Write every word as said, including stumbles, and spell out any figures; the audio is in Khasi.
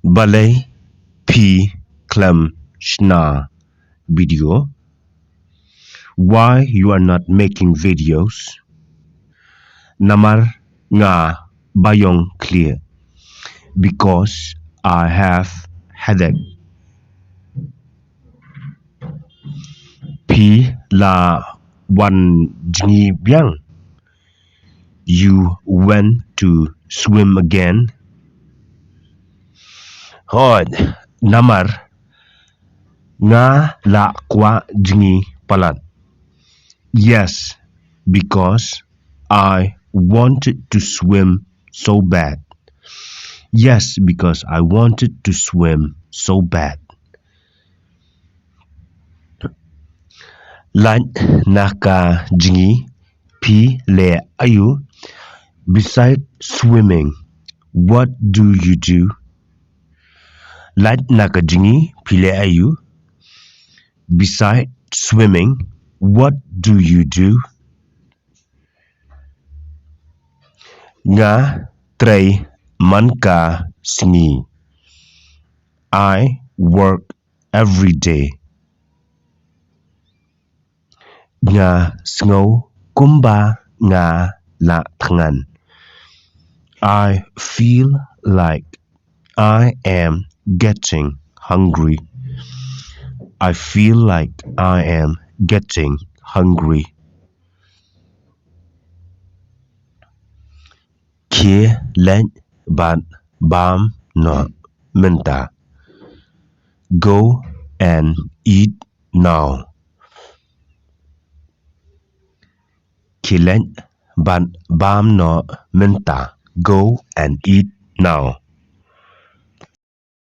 Balei phi khlem shna video? Why you are not making videos? Namar nga baïong khlieh. Because I have headache. Phi la wan jngi biang? You went to swim again? Hooid, namar nga la kwah jngi palat. Yes, because I wanted to swim so bad. Yes, because I wanted to swim so bad. Lait na ka jngi phi leh aïu? Beside swimming, what do you do? Lait na ka jngi phi leh aïu? Beside swimming, what do you do? Nga trei man ka sngi. I work every day. Nga sngew kumba nga la thngan. I feel like I am getting hungry. I feel like I am getting hungry. Khie leit bad bam noh mynta. Go and eat now. Khie leit bad bam noh mynta. Go and eat now.